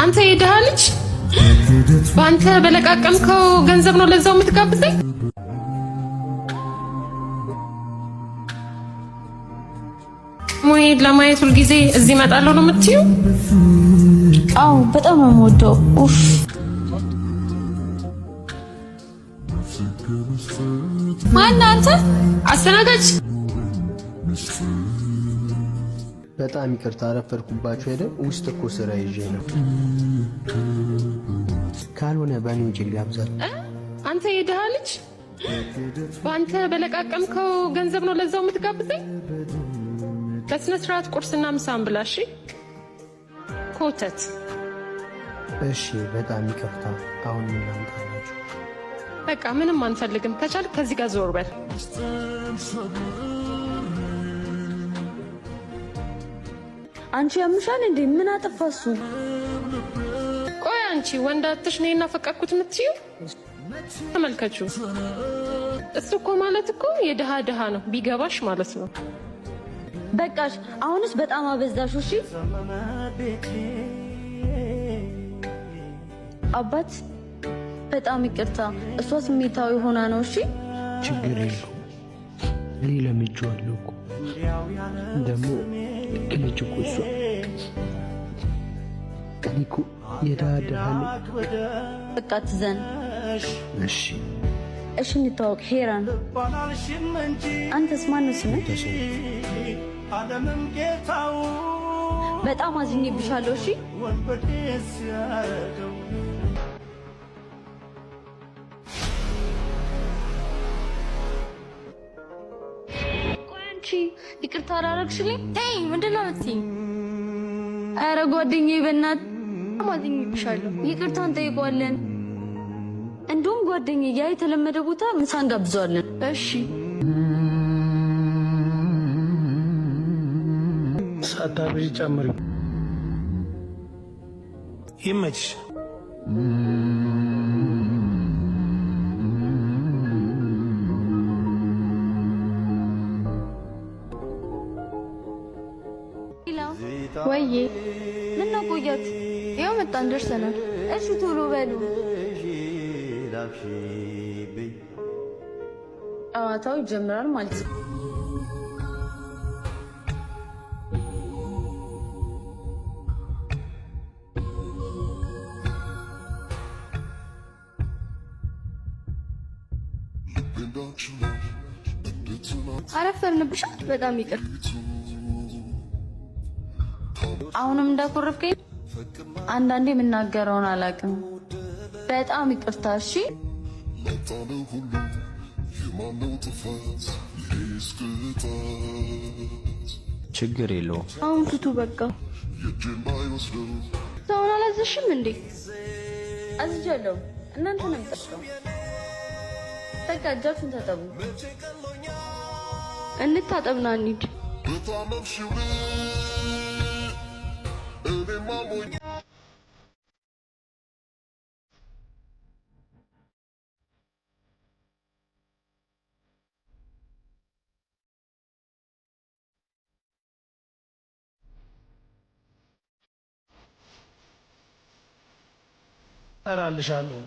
አንተ የድሃ ልጅ፣ በአንተ በለቃቀምከው ገንዘብ ነው ለዛው የምትጋብዘኝ? ወይ ለማየት ሁልጊዜ እዚህ እመጣለሁ ነው የምትይው? አዎ፣ በጣም ነው የምወደው። ኡፍ። ማነህ አንተ? አስተናጋጅ። በጣም ይቅርታ አረፈድኩባችሁ። ሄደ ውስጥ እኮ ስራ ይዤ ነው። ካልሆነ በእኔ ውጪ ልጋብዛት። አንተ የድሃ ልጅ፣ በአንተ በለቃቀምከው ገንዘብ ነው ለዛው የምትጋብዘኝ? በስነ ስርዓት ቁርስና ምሳን ብላ እሺ። ኮተት። እሺ፣ በጣም ይቅርታ። አሁን ምን ላምጣላችሁ? በቃ ምንም አንፈልግም። ከቻልክ ከዚህ ጋር ዞር በል። አንቺ ያምሻል እንዴ? ምን አጠፋ እሱ? ቆይ አንቺ ወንድ አጥተሽ ነው ናፈቀኩት የምትይው? ተመልከቹ። እሱ እኮ ማለት እኮ የድሃ ድሃ ነው ቢገባሽ ማለት ነው። በቃሽ፣ አሁንስ በጣም አበዛሽ። እሺ አባት፣ በጣም ይቅርታ። እሷ ስሜታዊ ሆና ነው። እሺ። ችግር የለውም። እኔ ለምጄዋለሁ እኮ። ደግሞ ልክ ነች እኮ እሷ። እኔ እኮ የድሃ ድሃ ነኝ። በቃ ትዘን። እሺ። እሺ እንተዋወቅ። ሄራን። አንተስ ማነው ስምህ? በጣም አዝኜብሻለሁ። እሺ። ቆይ አንቺ ይቅርታ አላረግሽልኝ? ተይ፣ ምንድን ነው የምትይኝ? ኧረ ጓደኛዬ በእናትህ። አዝኜብሻለሁ። ይቅርታ እንጠይቀዋለን። እንዲሁም ጓደኛዬ ያ የተለመደ ቦታ ምሳ እንጋብዘዋለን። እሺ። ሳታበዢ ጨምሪ። ይመችሽ። ወይዬ። ምን ነው ቆያችሁ? ይኸው መጣን፣ ደርሰናል። እሺ ቶሎ በሉ። ጨዋታው ይጀምራል ማለት ነው። አረፈርንብሻ፣ በጣም ይቅር። አሁንም እንዳኮረፍከኝ አንዳንዴ የምናገረውን አላውቅም። በጣም ይቅርታ እሺ። ላጣነው ሁሉ የማነው ጥፋት? ይሄስ ቅጣት። ችግር የለውም። አሁን ፍቱ በቃ። የእጄን ባይወስደው። ሰውን አላዘሽም እንዴ? አዝጃለሁ። እናንተ ነው የምጠብቀው። በቃ እጃችሁን ታጠቡ። እንታጠብና እንሂድ። በታመምሽው እኔማ ሞኝ። እጠራልሻለሁ።